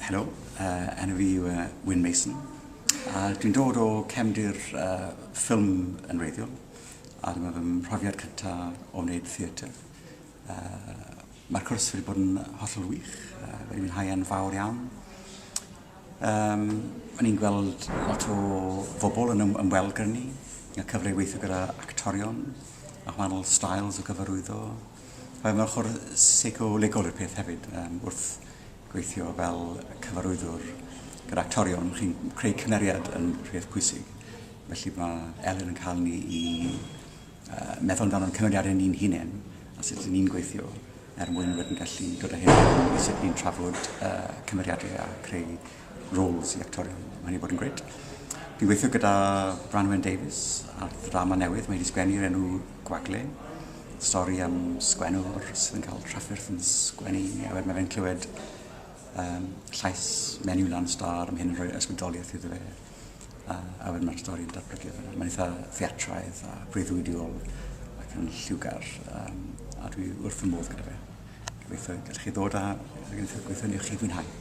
Helo, enw fi yw Wyn Mason. A dwi'n dod o cefndir ffilm yn wreiddiol, a dyma fy mhrofiad cyntaf o wneud theatr. Mae'r cwrs wedi bod yn hollol wych, wedi mwynhau e'n fawr iawn. O'n i'n gweld lot o bobl yn ymweld gyda ni, a cyfle i weithio gyda actorion a wahanol styles o gyfarwyddo. Mae'n ochr seicolegol i'r peth hefyd, wrth gweithio fel cyfarwyddwr gyda actorion, chi'n creu cymeriad yn rhywbeth pwysig. Felly mae Elin yn cael ni i meddwl amdano'n cymeriadau ni'n hunain a sut ni'n gweithio er mwyn wedyn gallu dod â hyn i sut ni'n trafod cymeriadau a creu roles i actorion. Mae hynny bod yn grêt. Dwi'n gweithio gyda Branwen Davies ar ddrama newydd. Mae wedi sgwennu'r enw Gwagle. Stori am sgwennwr sydd yn cael trafferth yn sgwennu, a wedyn mae fe'n clywed llais menyw lan star, am hyn yn rhoi ysbrydoliaeth iddo fe. A wedyn mae'r stori'n datblygu fel. Mae'n eitha theatraidd a breuddwydiol ac yn lliwgar, a dwi wrth fy modd gyda fe. Gobeithio gallwch chi ddod a gobeithio newch chi fwynhau.